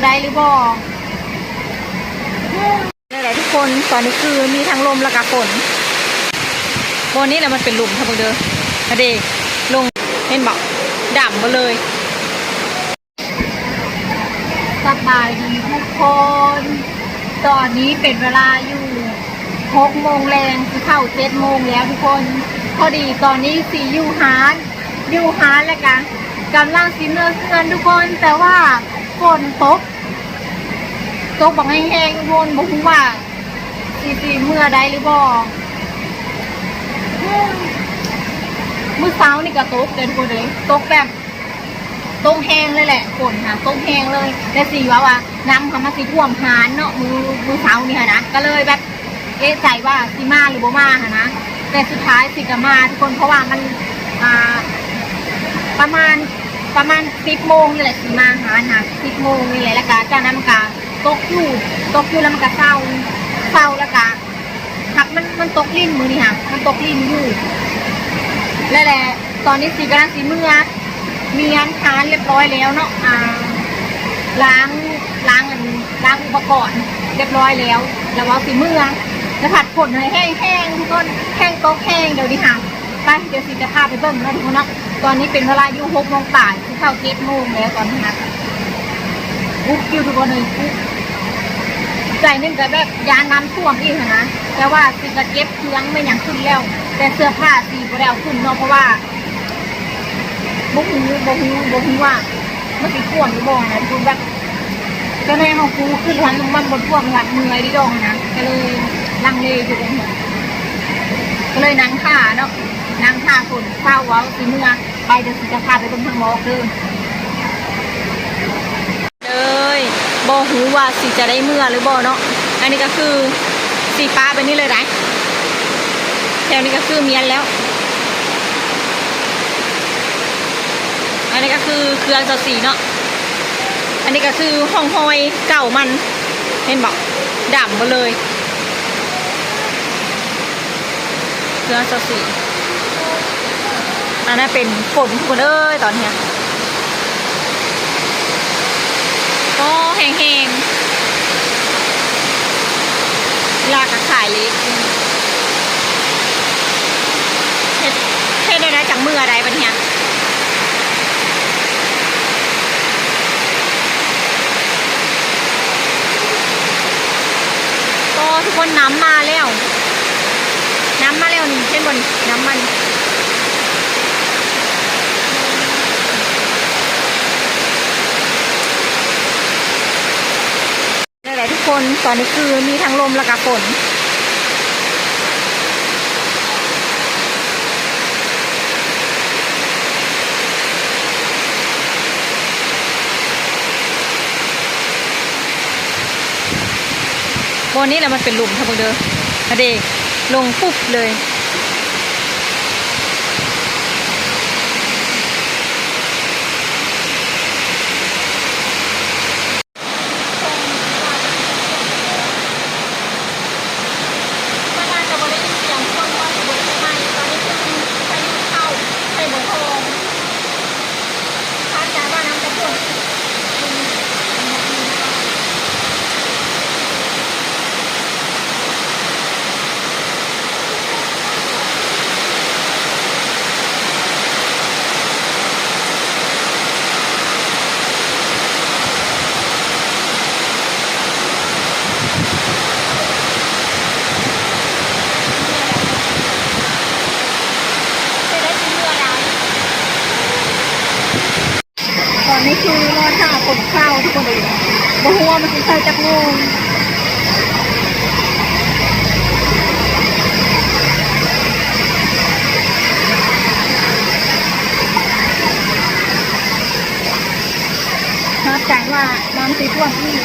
ໄດ້ຫຼືບໍ່? ແລ້ວແຫຼະທຸກຄົນ ຕອນນີ້ຄືມີທັງລົມແລ້ວກະຝົນ. ບ່ອນນີ້ລະມັນເປັນຫຼຸມ ຖ້າເບິ່ງເດີ ຫັ້ນເດ ລົງ ເຫັນບໍ່? ດຳເບິດເລີຍ. ສະບາຍດີທຸກຄົນ ຕອນນີ້ເປັນເວລາຢູ່ຫົກໂມງແລງ ຊິເຂົ້າເຈັດໂມງແລ້ວທຸກຄົນ. ພໍດີຕອນນີ້ຊິຢູ່ຮ້ານ ຢູ່ຮ້ານແລ້ວກະກຳລັງຊິເມືອເຮືອນທຸກຄົນ ແຕ່ວ່າຝົນຕົກ ຕົກບັກແຮງໆ ທຸກຄົນ ບໍ່ຮູ້ວ່າຊິ ຊິເມືອໄດ້ຫຼືບໍ່. ມື້ເຊົ້ານີ້ກະຕົກເດີທຸກຄົນເອີຍ ຕົກແບບ ຕົກແຮງເລີຍແຫຼະ ຝົນຫັ້ນຕົກແຮງເລີຍ ແຕ່ຊິເວົ້າວ່ານ້ຳຫັ້ນມັນຊິຖ້ວມຮ້ານເນາະ ມື້ ມື້ເຊົ້ານີ້ຫັ້ນນະ ກະເລີຍແບບເອະໃຈວ່າຊິມາຫຼືບໍ່ມາຫັ້ນນະ. ແຕ່ສຸດທ້າຍຊິກະມາທຸກຄົນ ເພາະວ່າມັນ ອ່າ ປະມານ ປະມານສິບໂມງນີ້ແຫຼະ ຊິມາຫາຫັ້ນ ສິບໂມງນີ້ແຫຼະ. ແລ້ວກະຈາກນັ້ນມັນກະຕົກຢູ່ ຕົກຢູ່ແລ້ວມັນກະເຊົາ ເຊົາແລ້ວກະ ຫາກມັນ ມັນຕົກລິນມື້ນີ້ຫາ ມັນຕົກລິນຢູ່. ແລ້ວແຫຼະ ຕອນນີ້ຊິກຳລັງຊິເມືອ ມ້ຽນຮ້ານລຽບຮ້ອຍແລ້ວເນາະ ອ່າ ລ້າງ ລ້າງອັນ ລ້າງອຸປະກອນລຽບຮ້ອຍແລ້ວ ແລ້ວວ່າຊິເມືອ ແລ້ວພັດຝົນແຮງໆ ທຸກຄົນ ແຮງຕົກແຮງ ດຽວນີ້ຫາ ໄປ ດຽວຊິຈະພາໄປເບິ່ງເນາະທຸກຄົນເນາະ. ຕອນນີ້ເປັນເວລາຢູ່ຫົກໂມງປາຍ ຊິເຂົ້າເຈັດໂມງແລ້ວຕອນນີ້ນະ. ອຸບຢູ່ທຸກຄົນເອີຍ ອຸບ ໃຈໜຶ່ງກະແບບຢ້ານນ້ຳຖ້ວມອີກຫັ້ນນະ ແຕ່ວ່າຊິກະເກັບເຄື່ອງແມ່ນຫຍັງຂຶ້ນແລ້ວ ແຕ່ເສື້ອຜ້າຊິບໍ່ໄດ້ເອົາຂຶ້ນເນາະ ເພາະວ່າບໍ່ຮູ້ ບໍ່ຮູ້ ບໍ່ຮູ້ວ່າມັນຊິຖ້ວມຫຼືບໍ່ຫັ້ນນະທຸກຄົນ. ແບບ ເຈົ້າແນ່ເຮົາກູ້ຂຶ້ນຫັ້ນ ມັນບໍ່ຖ້ວມຫັ້ນ ເມື່ອຍດີດອກຫັ້ນນະ ກະເລີຍລັງເລຢູ່ເດ້ ກະເລີຍນັ່ງຖ້າເນາະ ນັ່ງຖ້າຝົນເຊົາ ເວົ້າຊິເມືອ ໄປ ດຽວຊິຈະພາໄປເບິ່ງທາງນອກເດີ ເອີຍ ບໍ່ຮູ້ວ່າຊິຈະໄດ້ເມືອຫຼືບໍ່ເນາະ. ອັນນີ້ກະຄືຊິປະແບບນີ້ເລີຍໃດ ແຖວນີ້ກະຄືມ້ຽນແລ້ວ. ອັນນີ້ກະຄືເຄື່ອງເຈົ້າສີເນາະ ອັນນີ້ກະຄືຮ່ອງຮອຍເກົ່າມັນ ເຫັນບໍ່? ດຳເບິດເລີຍ ເຄື່ອງເຈົ້າສີ. ອັນນັ້ນເປັນຝົນພຸ້ນເອີຍຕອນເນີ້ຍ ກໍແຮງໆ ລາກະຂາຍເລກ ເຮັດ ເຮັດແນວໃດຈັ່ງເມືອໄດ້ບັດນີ້? ກໍທຸກຄົນ ນ້ຳມາແລ້ວ ນ້ຳມາແລ້ວນີ້ ເຫັນບໍ່ນີ້ ນ້ຳມັນ ແລ້ວແຫຼະທຸກຄົນ ຕອນນີ້ຄືມີທັງລົມແລ້ວກະຝົນ. ບ່ອນນີ້ລະມັນເປັນຫຼຸມ ຖ້າເບິ່ງເດີ ຫັ້ນເດ ລົງປຸບເລີຍ. ຄາດການວ່ານ້ຳຈະຖ້ວມ.ຕອນນີ້ຄືລໍຖ້າຝົນເຊົາທຸກຄົນເອີຍ ບໍ່ຮູ້ວ່າມັນຊິເຊົາຈັກໂມງ. ຄາດການວ່ານ້ຳຊິຖ້ວມອີກ.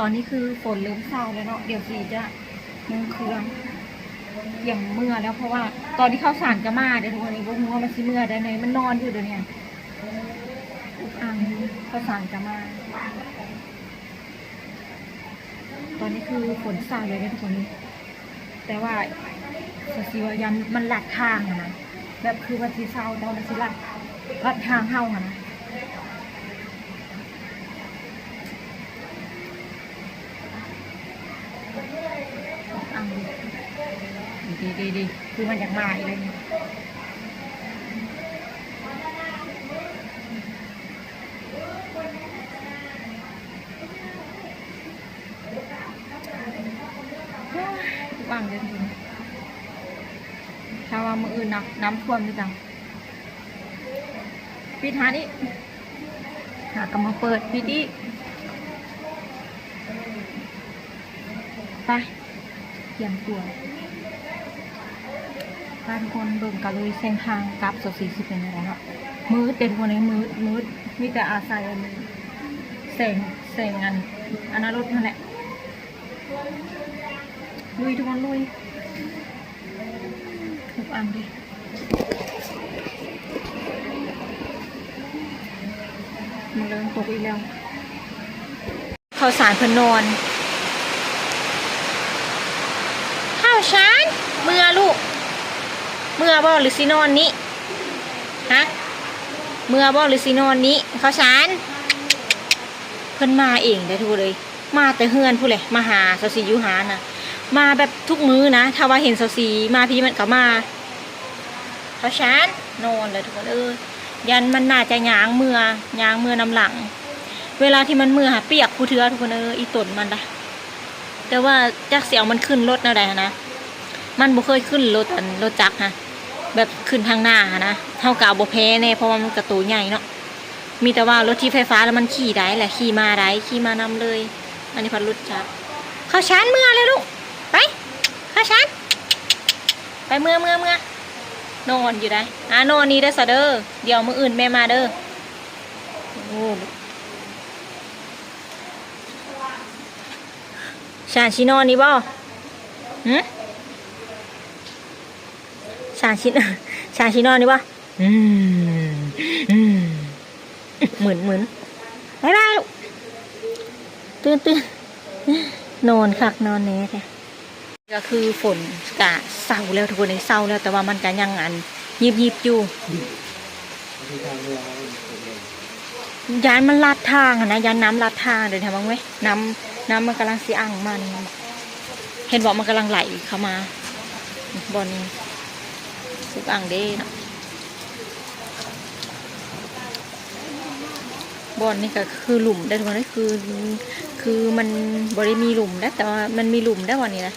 ຕອນນີ້ຄືຝົນເລີ່ມເຊົາແລ້ວເນາະ, ດຽວສີຈະລົງເຄື່ອງ ກຽມເມືອແລ້ວ ເພາະວ່າຕອນນີ້ເຂົ້າສານກະມາເດ້ທຸກຄົນ. ບໍ່ຮູ້ວ່າມັນຊິເມືອໄດ້ໃດ ມັນນອນຢູ່ດຽວນີ້. ອຸກອ່າງຢູ່ ເຂົ້າສານກະມາ. ຕອນນີ້ຄືຝົນເຊົາແລ້ວເດ້ທຸກຄົນ. ແຕ່ວ່າສາວສີວ່າຢ້ານມັນລັດທາງຫັ້ນນະ, ແບບຄືວ່າຊິເຊົາ ແຕ່ວ່າມັນຊິລັດ ລັດທາງເຮົາຫັ້ນນະ. ອ່າ ດີໆໆ ຄືມັນຢາກມາອີກແລ້ວນີ້. ຫວັງເດີທຸກຄົນ ຖ້າວ່າມື້ອື່ນນະ ນ້ຳຖ້ວມຄືກັນ. ປິດຮ້ານອີກ ຫາກະມາເປີດ ປິດອີກ. ໄປ ກຽມຕົວ ພາທຸກຄົນເບິ່ງກັນເລີຍ ເສັ້ນທາງກັບສາວສີຊິເປັນຈັ່ງໃດເນາະ. ມືດເດ້ທຸກຄົນເອີຍ ມືດ ມືດ ມີແຕ່ອາໄສອັນ ແສງ ແສງອັນ ອັນນະລົດຫັ້ນແຫຼະ. ລຸຍທຸກຄົນ ລຸຍ. ທຸກອັນເດ້ ມັນເລີ່ມຕົກອີກແລ້ວ. ເຂົ້າສານເພິ່ນນອນ. ເຂົ້າສານ ເມືອລູກ ເມືອບໍ່ ຫຼືຊິນອນນີ້? ຮະ ເມືອບໍ່ ຫຼືຊິນອນນີ້? ເຂົ້າສານ ເພິ່ນມາເອງເດ້ທຸກຄົນເອີຍ. ມາແຕ່ເຮືອນພຸ້ນແຫຼະ ມາຫາສາວສີຢູ່ຮ້ານນະ. ມາແບບທຸກມື້ນະ ຖ້າວ່າເຫັນສາວສີມາພີ້ມັນກະມາ. ເຂົ້າສານ ນອນແລ້ວທຸກຄົນເອີຍ. ຢ້ານມັນໜ້າຈະຍ່າງເມືອ ຍ່າງເມືອນຳຫຼັງ. ເວລາທີ່ມັນເມືອຫາປຽກຄູ່ເທື່ອທຸກຄົນເອີຍ ອີຕົນມັນນະ. ແຕ່ວ່າຈັກຊິເອົາມັນຂຶ້ນລົດແນວໃດຫັ້ນນະ. ມັນບໍ່ເຄີຍຂຶ້ນລົດ ອັນ ລົດຈັກຫັ້ນ ແບບຂຶ້ນທາງໜ້າຫັ້ນນະ. ເຮົາກະເອົາບໍ່ແພແດ່ ເພາະວ່າມັນກະໂຕໃຫຍ່ເນາະ. ມີແຕ່ວ່າລົດຖີບໄຟຟ້າລະມັນຂີ່ໄດ້ແຫຼະ ຂີ່ມາໄດ້ ຂີ່ມານຳເລີຍ. ອັນນີ້ພັດລົດຈັກ. ເຂົ້າສານ ເມືອແລ້ວລູກ ໄປ ເຂົ້າສານ ໄປ ເມືອ ເມືອ ເມືອ. ນອນຢູ່ໃດ໋ ອາ ນອນນີ້ເດີສະເດີ ດຽວມື້ອື່ນແມ່ມາເດີ. ໂອ້ ສານຊິນອນນີ້ບໍ່? ຫື ສານຊິ ສານຊິນອນນີ້ບໍ່? ອືມ ອືມ ມຶນໆ ບາຍບາຍລູກ ຕື່ນໆ ນອນຄັກນອນແນ່ແທ້. ກະຄືຝົນກະເຊົາແລ້ວທຸກຄົນເອີຍ ເຊົາແລ້ວ ແຕ່ວ່າມັນກະຍັງ ອັນ ຍິບໆຢູ່. ຢ້ານມັນລັດທາງຫັ້ນນະ ຢ້ານນ້ຳລັດທາງ. ເດີນທາງເບິ່ງເວີຍ ນ້ຳ ນ້ຳມັນກຳລັງຊິອັ່ງມານີ້ ເຫັນບໍ່ ມັນກຳລັງໄຫຼເຂົ້າມາບ່ອນນີ້. ອຸກອ່າງເດ້ເນາະ. ບ່ອນນີ້ກະຄືຫຼຸມໄດ໋ທຸກຄົນເອີຍ ຄື ຄືມັນບໍ່ໄດ້ມີຫຼຸມໄດ໋ ແຕ່ວ່າມັນມີຫຼຸມໄດ໋ບ່ອນນີ້ນະ.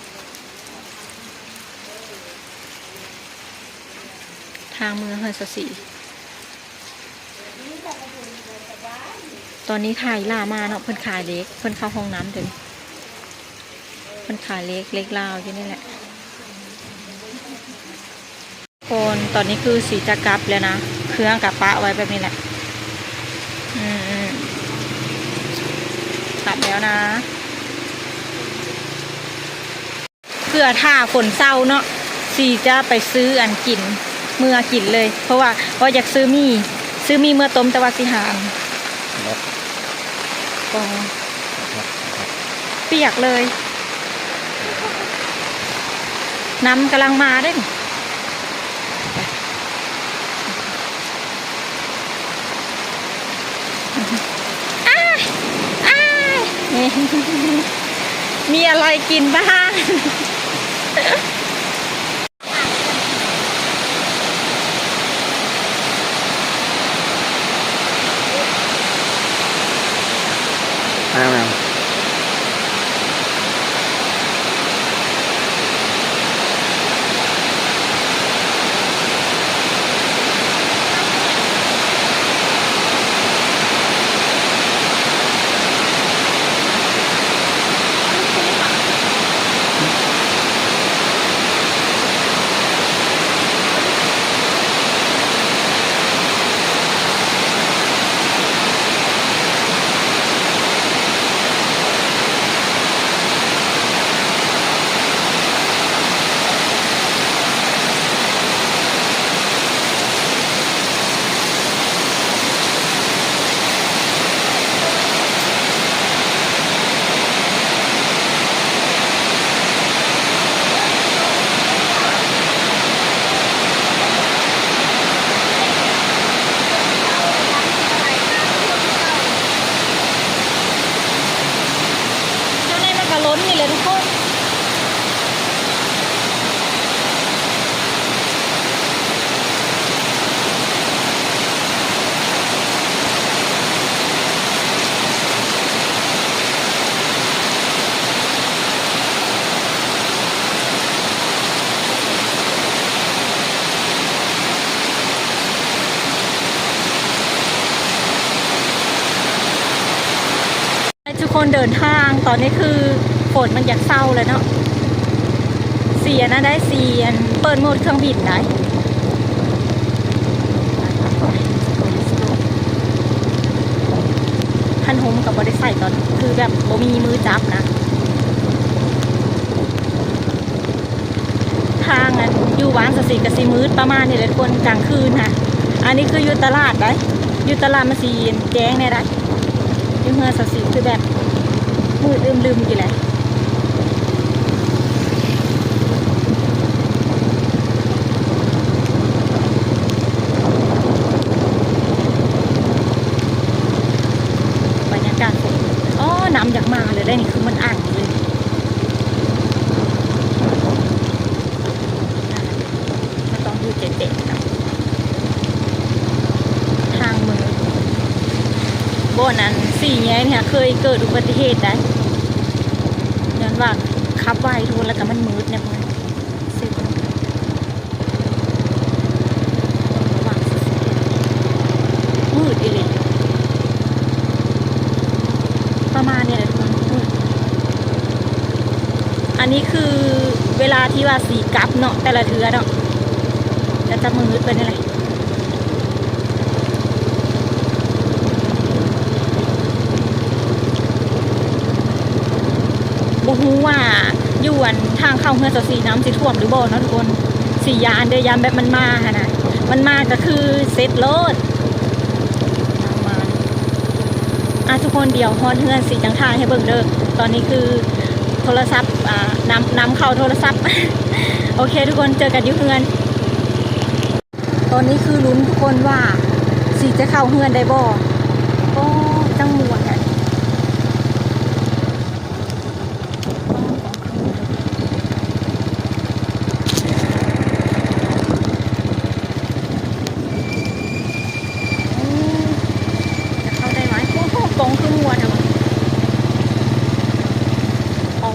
ທາງເມືອເຮືອນສາວສີ. ຕອນນີ້ຖ້າອີ່ຫຼ້າມາເນາະ ເພິ່ນຂາຍເຫຼັກ ເພິ່ນເຂົ້າຫ້ອງນ້ຳເດີ ເພິ່ນຂາຍເຫຼັກ ເຫຼັກລາວຢູ່ນີ້ແຫຼະ. ຄົນ ຕອນນີ້ຄືສີຈະກັບແລ້ວນະ ເຄື່ອງກະປະໄວ້ແບບນີ້ແຫຼະ. ອືມໆ ກັບແລ້ວນະ. ເພື່ອຖ້າຝົນເຊົາເນາະ ສີຈະໄປຊື້ອັນກິນ ເມືອກິນເລີຍ ເພາະວ່າ ເພາະຢາກຊື້ໝີ່ ຊື້ໝີ່ເມືອຕົ້ມ ແຕ່ວ່າຊິຫາອັນ ບໍ່ ປຽກເລີຍ. ນ້ຳກຳລັງມາເດ້. ອ້າຍ ອ້າຍ ມີອະໄລກິນບ້າງ. ເດີນທາງຕອນນີ້ຄືຝົນມັນຢາກເຊົາແລ້ວເນາະ ຊິອັນນັ້ນໄດ໋ ຊິອັນເປີດໂໝດເຄື່ອງບິນໄດ໋. ຄັນຮົ່ມກໍບໍ່ໄດ້ໃສ່ຕອນ ຄືແບບບໍ່ມີມືຈັບນະ. ທາງອັນຢູ່ບ້ານສາວສີກໍຊິມືດປະມານນີ້ແຫຼະທຸກຄົນ ກາງຄືນຫັ້ນ. ອັນນີ້ຄືຢູ່ຕະຫຼາດໄດ໋ ຢູ່ຕະຫຼາດມັນຊິແຈ້ງແດ່ໄດ໋ ຢູ່ເຮືອນສາວສີຄືແບບມືດອຶມລຶມຢູ່ແຫຼະ. ບັນຍາກາດຝົນ ອໍ ນ້ຳຢາກມາເລີຍໄດ໋ນີ້ ຄືມັນອັ່ງເລີຍ. ມັນຕ້ອງຢູ່ແຈ້ງໆນະ ທາງມືດ. ບ່ອນອັນສີ່ແຍກນີ້ເຄີຍເກີດອຸບັດຕິເຫດໄດ໋ ຍ້ອນວ່າຂັບໄວໂພດ ແລ້ວກໍມັນມືດແດ່ເພິ່ນ ເສັ້ນ ຕ້ອງລະວັງສຸດໆ ມືດອີ່ຫຼີ ປະມານນີ້ແຫຼະທຸກຄົນ. ອັນນີ້ຄືເວລາທີ່ວ່າຊິກັບເນາະ ແຕ່ລະເທື່ອເນາະ ກໍຈະມືດໄປນີ້ແຫຼະ. ບໍ່ຮູ້ວ່າຢູ່ອັນທາງເຂົ້າເຮືອນສາວສີນ້ຳຊິຖ້ວມຫຼືບໍ່ເນາະທຸກຄົນ ຊິຢ້ານເດ້ ຢ້ານແບບມັນມາຫັ້ນນະ ມັນມາກໍຄືເສັດໂລດ. ອ່ະ ທຸກຄົນ ດຽວຮອດເຮືອນສີຈັ່ງຖ່າຍໃຫ້ເບິ່ງເດີ. ຕອນນີ້ຄືໂທລະສັບ ອ່າ ນ້ຳ ນ້ຳເຂົ້າໂທລະສັບ. ໂອເຄທຸກຄົນ ເຈີກັນຢູ່ເຮືອນ. ຕອນນີ້ຄືລຸ້ນທຸກຄົນວ່າສີຈະເຂົ້າເຮືອນໄດ້ບໍ່. ໂອ້ ຈັ່ງມ່ວນແທ້. ຈະເຂົ້າໄດ້ໄໝ? ໂອ້ໂຫ ກອງຄືມົ່ວແທ້ວະ. ອໍ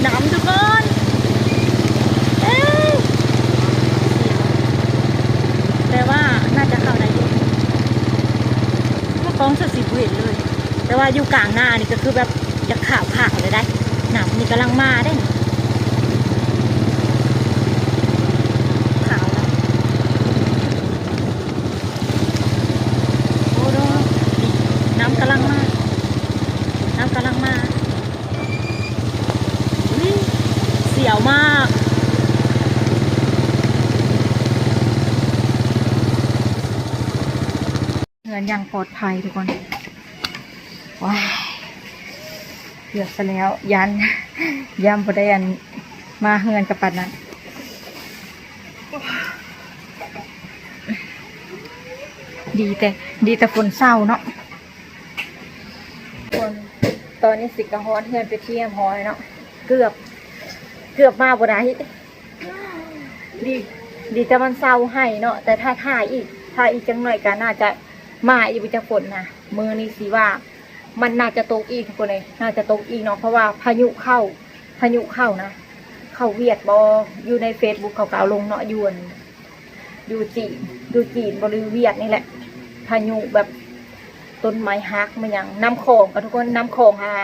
ນ້ຳທຸກຄົນ ເອີຍ ແຕ່ວ່າໜ້າຈະເຂົ້າໄດ້ຢູ່ ເພາະວ່າກ້ອງສາວສີບໍ່ເຫັນເລີຍ. ແຕ່ວ່າຢູ່ກາງໜ້ານີ້ກໍຄືແບບຢາກຂາວຂາວເລີຍໄດ໋. ນ້ຳນີ້ກຳລັງມາເດ້ ຂາວແລ້ວ. ໂອ້ໂດ ນີ້ ນ້ຳກຳລັງມາ ນ້ຳກຳລັງມາ. ອຸ້ຍ ສຽວມາກ. ເຮືອນຢ່າງປອດໄພທຸກຄົນ. ວ້າຍ ເກືອບຊະແລ້ວ ຢ້ານ ຢ້ານບໍ່ໄດ້ອັນ ມາເຮືອນກັບປານນັ້ນ. ດີແຕ່ ດີແຕ່ຝົນເຊົາເນາະ. ຄົນ ຕອນນີ້ສິກະຮອດເຮືອນເປັນທີ່ຮຽບຮ້ອຍເນາະ. ເກືອບ ເກືອບມາບໍ່ໄດ້. ດີ ດີແຕ່ມັນເຊົາໄຫ້ເນາະ, ແຕ່ຖ້າ ຖ້າອີກ ຖ້າອີກຈັກໜ້ອຍກໍໜ້າຈະມາອີກ ບໍ່ຈັກຝົນນະ. ມື້ນີ້ຊິວ່າມັນໜ້າຈະຕົກອີກ ທຸກຄົນເອີຍ, ໜ້າຈະຕົກອີກເນາະ, ເພາະວ່າພາຍຸເຂົ້າ ພາຍຸເຂົ້ານະ, ເຂົ້າຫວຽດບໍ່? ຢູ່ໃນເຟສບຸກເຂົາກໍເອົາລົງເນາະ, ຢູ່ອັນ ຢູ່ຈີນ ຢູ່ຈີນບໍ່ ຫຼືຫວຽດນີ້ແຫຼະ, ພາຍຸແບບຕົ້ນໄມ້ຫັກ ແມ່ນຫຍັງ. ນ້ຳຂອງກໍ ທຸກຄົນ ນ້ຳຂອງຫາ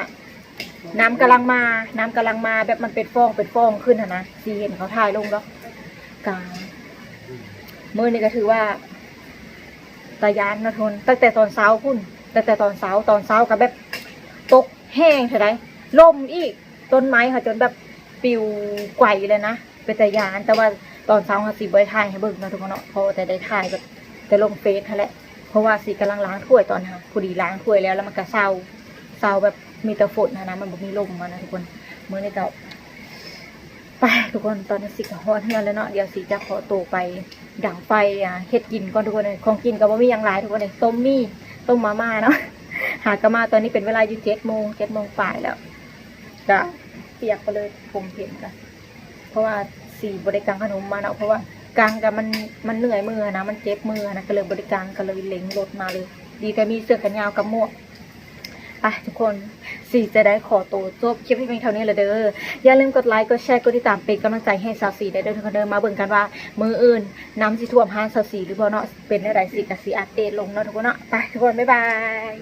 ນ້ຳກຳລັງມາ ນ້ຳກຳລັງມາ ແບບມັນເປັນຟອງ ເປັນຟອງຂຶ້ນຫັ້ນນະ, ຊິເຫັນເຂົາຖ່າຍລົງດອກ. ກະມື້ນີ້ກໍຖືວ່າຕາຢ້ານເນາະ ທຸກຄົນ, ຕັ້ງແຕ່ຕອນເຊົ້າພຸ້ນ ຕັ້ງແຕ່ຕອນເຊົ້າ ຕອນເຊົ້າກໍແບບຕົກແຮງເທົ່າໃດ ລົມອີກ ຕົ້ນໄມ້ເຂົາຈົນແບບປິວໄກເລີຍນະ. ເປັນຕາຢ້ານ, ແຕ່ວ່າຕອນເຊົ້າເຮົາຊິບໍ່ໄດ້ຖ່າຍໃຫ້ເບິ່ງເນາະ ທຸກຄົນເນາະ, ເພາະວ່າແຕ່ໄດ້ຖ່າຍແບບແຕ່ລົງເຟສຫັ້ນແຫຼະ, ເພາະວ່າຊິກຳລັງລ້າງຖ້ວຍຕອນນັ້ນ, ພໍດີລ້າງຖ້ວຍແລ້ວ ແລ້ວມັນກໍເຊົາ ເຊົາແບບມີແຕ່ຝົນຫັ້ນນະ, ມັນບໍ່ມີລົມຫັ້ນນະ ທຸກຄົນ. ມື້ນີ້ກໍໄປ ທຸກຄົນ, ຕອນນີ້ຊິກໍຮອດເຮືອນແລ້ວເນາະ, ດຽວຊິຈະຂໍໂຕໄປດັງໄຟ ອ່າ ເຮັດກິນກ່ອນ ທຸກຄົນເອີຍ. ຂອງກິນກໍບໍ່ມີຫຍັງຫຼາຍ ທຸກຄົນເອີຍ, ຕົ້ມໝີ່ ຕົ້ມມາມ່າເນາະ, ຫາກໍມາຕອນນີ້ເປັນເວລາຢູ່ເຈັດໂມງ ເຈັດໂມງປາຍແລ້ວ. ກະປຽກໄປເລີຍ ຜົມເຫັນກະ ເພາະວ່າຊິບໍ່ໄດ້ກາງຂະໜົມມາເນາະ, ເພາະວ່າກາງກະມັນ ມັນເມື່ອຍມືຫັ້ນນະ, ມັນເຈັບມືຫັ້ນນະ, ກໍເລີຍບໍ່ໄດ້ກາງ ກໍເລີຍເລັ່ງລົດມາເລີຍ. ດີແຕ່ມີເສື້ອແຂນຍາວກັບໝວກ. ໄປ ທຸກຄົນ ຊິຈະໄດ້ຂໍໂຕຈົບຄລິບໃຫ້ພຽງເທົ່ານີ້ລະເດີ. ຢ່າລືມກົດໄລ ກົດແຊ ກົດຕິດຕາມ ເປັນກຳລັງໃຈໃຫ້ສາວສີໄດ້ເດີ ທຸກຄົນເດີ. ມາເບິ່ງກັນວ່າມື້ອື່ນນ້ຳຊິຖ້ວມຮ້ານສາວສີຫຼືບໍ່ເນາະ, ເປັນແນວໃດ ຊິກະຊິອັບເດດລົງເນາະ ທຸກຄົນເນາະ. ໄປ ທຸກຄົນ ບາຍບາຍ.